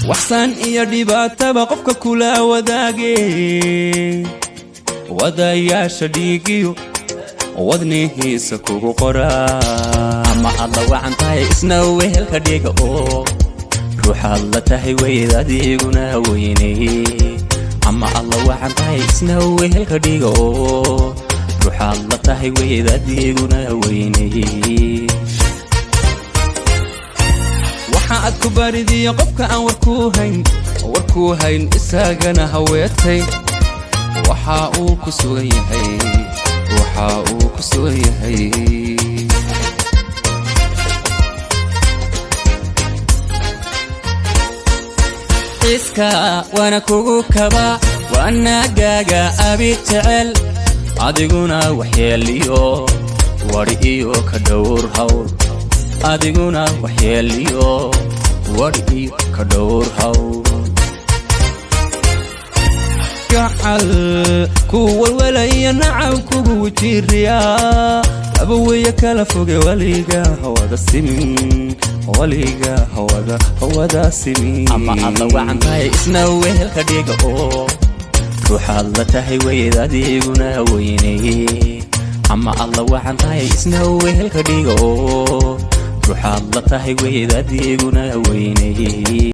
Waxsaan iyo dhibaataba qofka kula wadaage, wadayaasha dhiigiyo wadnihiisa kugu qoraa. Ama aad la wacan tahay, isna wehelka dhiga oo ruuxaad la tahay weyd adiguna weynay. Ama aad la wacan tahay, isna wehelka dhiga oo ruuxaad la tahay weyd adiguna weynay. Waxa aad ku baaridiyo qofka aan warkuu hayn, warkuu hayn, isagana haweetay, waxa uu ku sugan yahay, waxa uu ku sugan yahay. Iska waana kugu kaba waanagaaga abi jecel, adiguna waxyeeliyo wadhi iyo ka dhowr hawl, adiguna waxyeeliyo wadhi iyo ka dhowr hawl. Gacal ku walwalaya, nacab kugu wajiriya, laba weeye kala foge, waliga hawada simin, waliga hawada hawada simin. Ama aad la wacan tahay, isna wehelka dhiga oo ruuxaad la tahay weyd adiguna weynay. Ama aad la wacan tahay, isna wehelka dhiga oo ruuxaad la tahay weyd adiguna weynay.